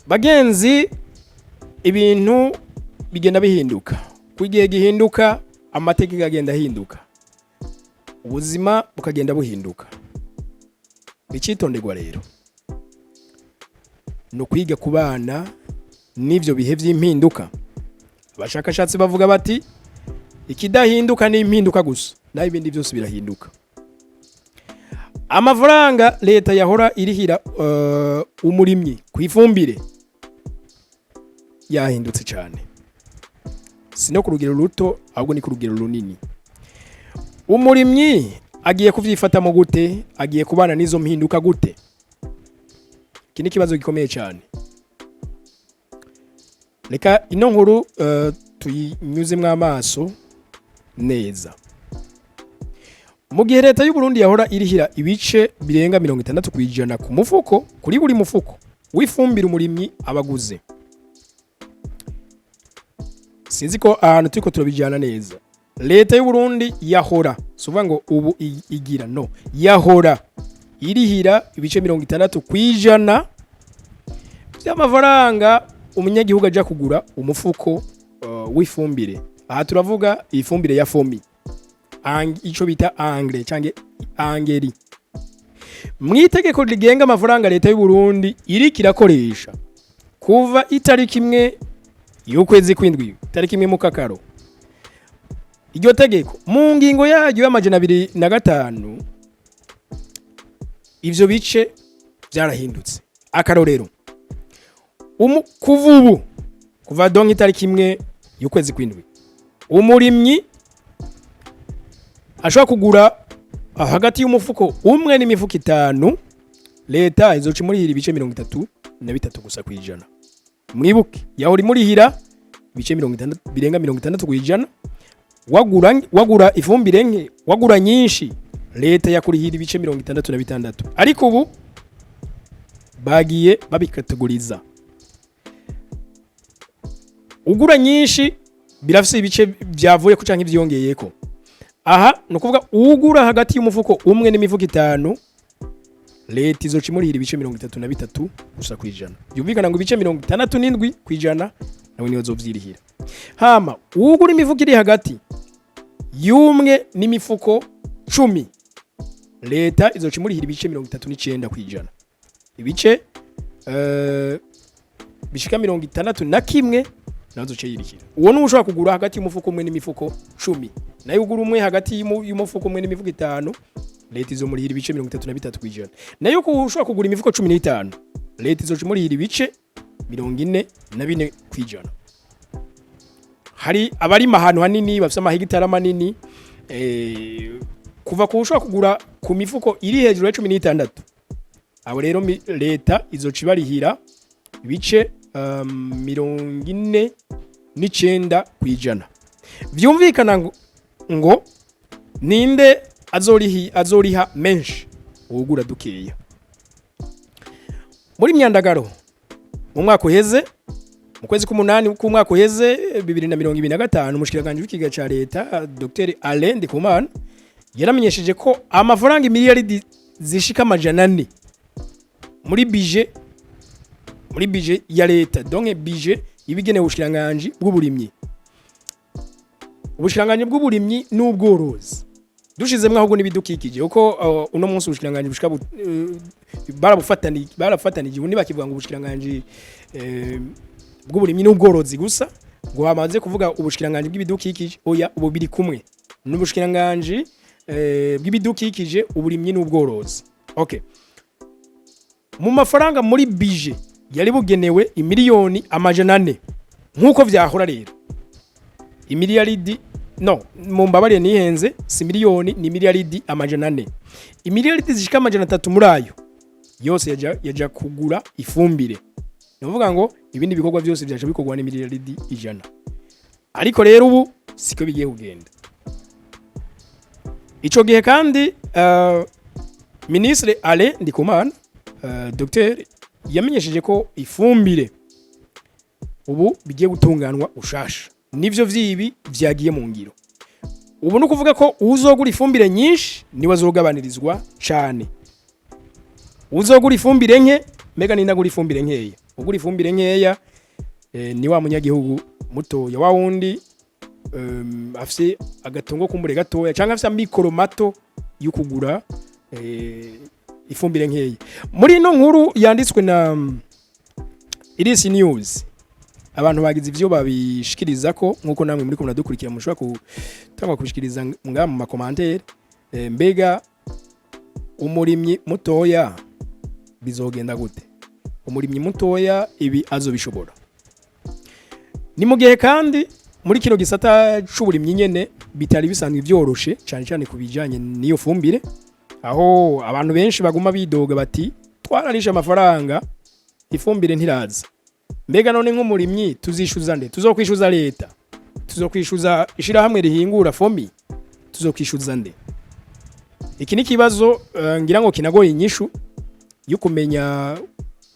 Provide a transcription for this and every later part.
Bagenzi, ibintu bigenda bihinduka. Ku igihe gihinduka, amategeko agenda ahinduka, ubuzima bukagenda buhinduka. Icyitonderwa rero ni ukwiga kubana n'ivyo bihe vy'impinduka. Abashakashatsi bavuga bati ikidahinduka ni impinduka gusa, naho ibindi byose birahinduka. Amafaranga leta yahora irihira umurimyi ku ifumbire yahindutse cyane, si no ku rugero ruto, ahubwo ni ku rugero runini. Umurimyi agiye kuvyifatamo gute? Agiye kubana n'izo mpinduka gute? Iki ni ikibazo gikomeye cyane. Reka ino nkuru tuyinyuzemwo amaso neza. Mu gihe leta y'u Burundi yahora irihira ibice birenga 60% ku mufuko, kuri buri mufuko w'ifumbire umurimyi abaguze, sinzi ko ahantu turiko turabijyana neza. Leta y'u Burundi yahora, si ukuvuga ngo ubu igira, no yahora irihira ibice 60% by'amafaranga umunyagihugu aja kugura umufuko w'ifumbire. Aha turavuga ifumbire ya FOMI, ico bita engrais canke angeri. Mu itegeko rigenga amafaranga leta y'u Burundi iriko irakoresha kuva itariki 1 y'ukwezi kw'indwi, itariki 1 mukakaro, iryo tegeko mu ngingo yaryo y'205, ivyo bice vyarahindutse. Akarorero, kuva ubu, kuva donc itariki 1 y'ukwezi kw'indwi, umurimyi ashobora kugura hagati y'umufuko umwe n'imifuko itanu, leta izoca imurihira ibice 33 gusa kwijana. Mwibuke, yahora imurihira ibice 60, birenga 60%. Wagura ifumbire nke, wagura nyinshi, leta yakurihira ibice 66. Ariko ubu bagiye babikategoriza: ugura nyinshi birafise ibice byavuye ko canke ivyongeyeko. Aha ni ukuvuga ugura hagati y'umufuko umwe n'imifuko itanu, leta izoca imurihira ibice 33 gusa kwijana. Byumvikana ngo ibice 67% nawe niwe azovyirihira. Hama ugura imifuko iri hagati y'umwe n'imifuko 10, leta izoca imurihira ibice 39%. Ibice bishika 61 nazo azoca yirihira. Uwo ni ushobora kugura hagati y'umufuko umwe n'imifuko 10. Nayo ugura umwe hagati y'umufuko umwe n'imifuko itanu, leta izomurihira ibice 33%. Nayo ku ushobora kugura imifuko 15, leta izoca imurihira ibice 44%. Hari abarima ahantu hanini, bafise amahegitari manini, kuva ku ushobora kugura ku mifuko iri hejuru ya 16, abo rero leta izoca ibarihira ibice 49%. Vyumvikana ngo ninde azoriha menshi? Uwugura dukeya. Muri myandagaro mu mwaka uheze, mu kwezi k'umunani k'umwaka uheze 2025, umushikiranganji w'ikigega ca leta, Dr Alain Ndikumana, yaramenyesheje ko amafaranga imiliyaridi zishika 400 muri budget ya leta, donc budget ibigenewe ubushikiranganji bw'uburimyi, ubushikiranganji bw'uburimyi n'ubworozi, dushizemwo ahubwo n'ibidukikije, kuko uno munsi ubushikiranganji bushika barabufatanije. Ubu ntibakivuga ngo ubushikiranganji bw'uburimyi n'ubworozi gusa, ngo bamaze kuvuga ubushikiranganji bw'ibidukikije. Oya, ubu biri kumwe n'ubushikiranganji bw'ibidukikije, uburimyi n'ubworozi. Okay, mu mafaranga muri budget yari bugenewe imiliyoni 400 nk'uko vyahora rero, imiliyaridi, no mumbabariye nihenze, si miliyoni, ni miliyaridi 400, imiliyaridi zishika 300 muri ayo yose yaja kugura ifumbire. Ni ukuvuga ngo ibindi bikorwa byose byaje bikorwa n'imiliyaridi 100. Ariko rero ubu siko bigiye kugenda. Ico gihe kandi Ministre Alain Ndikumana, Docteur, yamenyesheje ko ifumbire ubu bigiye gutunganwa ushasha. Nivyo vyibi vyagiye mu ngiro. Ubu ni ukuvuga ko uzogura ifumbire nyinshi niwe azogabanirizwa cane. Uzogura ifumbire nke, mega nindagura ifumbire nkeya? Ugura ifumbire nkeya ni wa munyagihugu mutoya, wa wundi afise agatongo kumbure gatoya canke afise amikoro mato yo kugura ifumbire nkeya. Muri ino nkuru yanditswe na Iris News, abantu bagize ivyo babishikiriza ko nkuko namwe muri ko muradukurikira mushobora gutangwa kubishikiriza nga mu ma commentaires. Mbega umurimyi mutoya bizogenda gute? Umurimyi mutoya ibi azobishobora? Ni mu gihe kandi muri kino gisata c'uburimyi nyene bitari bisanzwe vyoroshe, cyane cyane ku bijanye n'iyo fumbire, aho abantu benshi baguma bidoga bati: "Twararishe amafaranga, ifumbire ntiraza. Mbega none nk'umurimyi tuzishuza nde? Tuzokwishuza leta? Tuzokwishuza ishirahamwe rihingura FOMI? Tuzokwishuza nde?" Iki ni kibazo ngira ngo kinagoye inyishu yo kumenya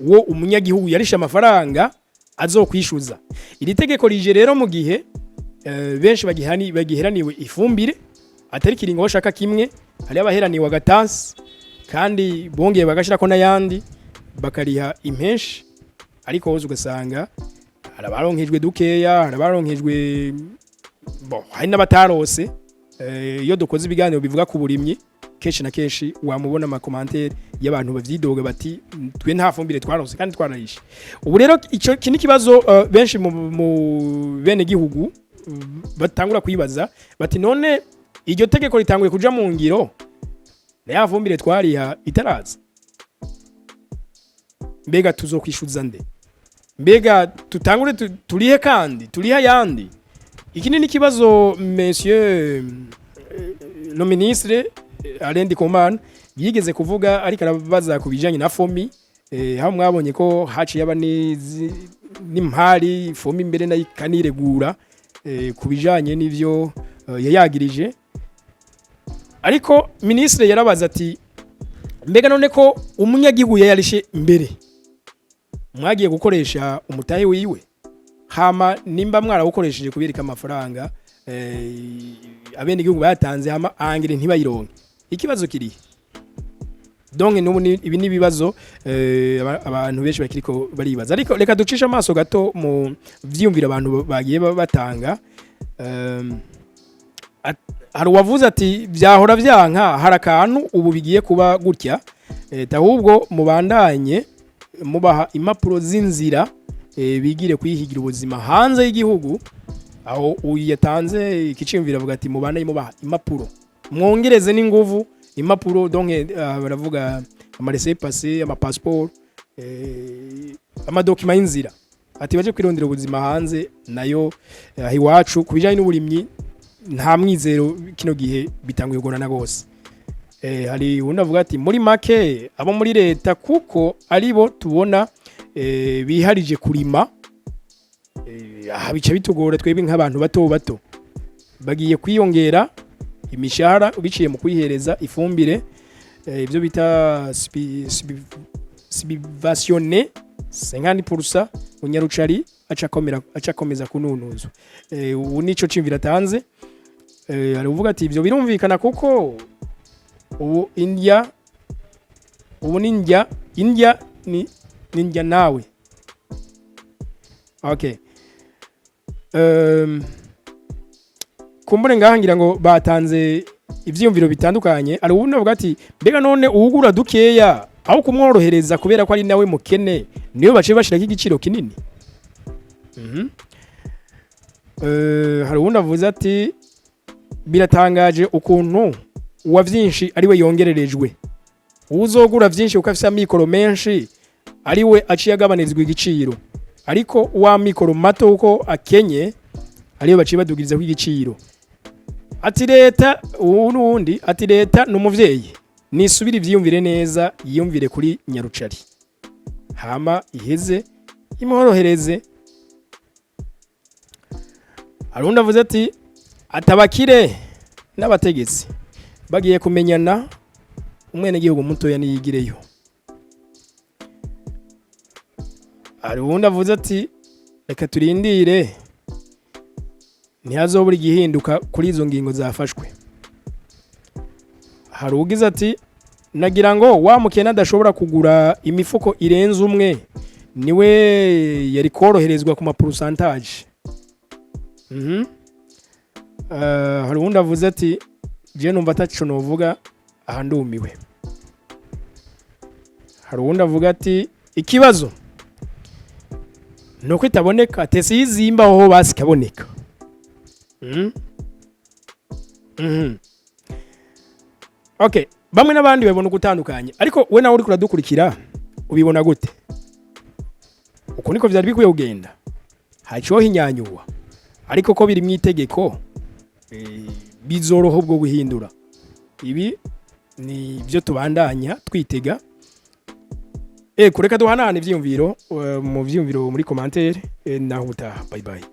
wo umunyagihugu yarishe amafaranga azokwishuza. Iri tegeko rije rero mu gihe benshi bagiheraniwe ifumbire, atari kiringo bashaka kimwe. Hari abaheraniwe agatansi kandi bongeye bagashirako n'ayandi, bakariha impenshi, ariko hose ugasanga hari abaronkejwe dukeya, hari abaronkejwe bon, hari n'abatarose. Iyo dukoze ibiganiro bivuga ku burimyi, kenshi na kenshi wamubona ama commentaires y'abantu bavyidoga bati: "Twe nta fumbire twarose kandi twararishe." Ubu rero ico iki ni kibazo benshi mu bene gihugu batangura kwibaza bati: "None iryo tegeko ritanguye kuja mu ngiro na ya fumbire twariha itaraza? Mbega tuzokwishuza nde? Mbega tutangure turihe kandi turihe ayandi?" Iki ni ikibazo monsieur le ministre Alain Ndikumana yigeze kuvuga, ariko arabaza ku bijanye na FOMI, aho mwabonye ko haciye aba n'impari, FOMI imbere nayo ikaniregura ku bijanye n'ivyo yayagirije. Ariko ministre yarabaza ati: "Mbega none ko umunyagihugu yayarishe mbere, mwagiye gukoresha umutahe wiwe? Hama nimba mwarawukoresheje kubirika amafaranga abenegihugu bayatanze, hama angire ntibayironke, ikibazo kirihe?" Donc nubu ibi ni ibibazo abantu benshi bakiriko baribaza. Ariko reka ducishe amaso gato mu vyiyumviro abantu bagiye batanga. Hari uwavuze ati: "Vyahora vyanka, hari akantu, ubu bigiye kuba gutya. Ahubwo mubandanye mubaha impapuro z'inzira, bigire kwihigira ubuzima hanze y'igihugu." Aho uyu yatanze ikiciyumviro avuga ati: "Mubandanye mubaha impapuro, mwongereze n'inguvu impapuro." Donc baravuga ama laissez-passer, ama passeport, ama documents y'inzira, ati baje kwirondera ubuzima hanze. Nayo iwacu ku bijanye n'uburimyi nta mwizero, kino gihe bitanguye kugorana gose. Hari uwundi avuga ati: "Muri make abo muri leta, kuko aribo tubona biharije kurima, aha bica bitugora twebwe nk'abantu bato bato. Bagiye kwiyongera imishahara biciye mu kwihereza ifumbire, ibyo bita subventionné 50%, unyarucari aca akomeza kununuzwa." Ubu nico cimvira atanze. Hari uvuga ati: "Ibyo birumvikana kuko ubu indya, ubu ni ndya indya ni ndya nawe." Okay, kumbure ngaha ngira ngo batanze ivyiyumviro bitandukanye. Ari ubundi bavuga ati: "Mbega none uwugura dukeya, aho kumworohereza kubera ko ari nawe mukene, niyo baciye bashirako igiciro kinini?" Hari uwundi avuze ati: "Biratangaje ukuntu uwa vyinshi ari we yongererejwe. Uwuzogura vyinshi kuko afise amikoro menshi ari we aciye agabanyirizwa igiciro, ariko uwa mikoro mato kuko akenye ariyo baciye badugirizaho igiciro." Ati leta, ubu n'uwundi ati: "Leta ni umuvyeyi, nisubire ivyiyumvire neza, yiyumvire kuri nyarucari, hama iheze imworohereze." Hari undi avuze ati: "Atabakire n'abategetsi bagiye kumenyana, umwenegihugu mutoya niyigireyo." Hari uwundi avuze ati: "Reka turindire, ntihazobura igihinduka kuri izo ngingo zafashwe." Hari ugize ati: "Nagira ngo wa mukene adashobora kugura imifuko irenze umwe. Niwe yari koroherezwa ku ma pourcentage. Hari uwundi avuze ati: "Je numva ataco novuga aha, ndumiwe." Hari uwundi avuga ati: "Ikibazo nuko itaboneka tese yizimba ho basi ikaboneka." Okay, bamwe n'abandi babona ugutandukanye, ariko we nawe uriko uradukurikira, ubibona gute? Uko niko vyari bikwiye kugenda, haciweho inyanyuwa, ariko ko biri mu itegeko, bizoroha ubwo guhindura. Ibi ni byo tubandanya twitega. Kureka duhanahana ivyiyumviro mu vyiyumviro muri commentaire. Naho ubutaha, bye bye.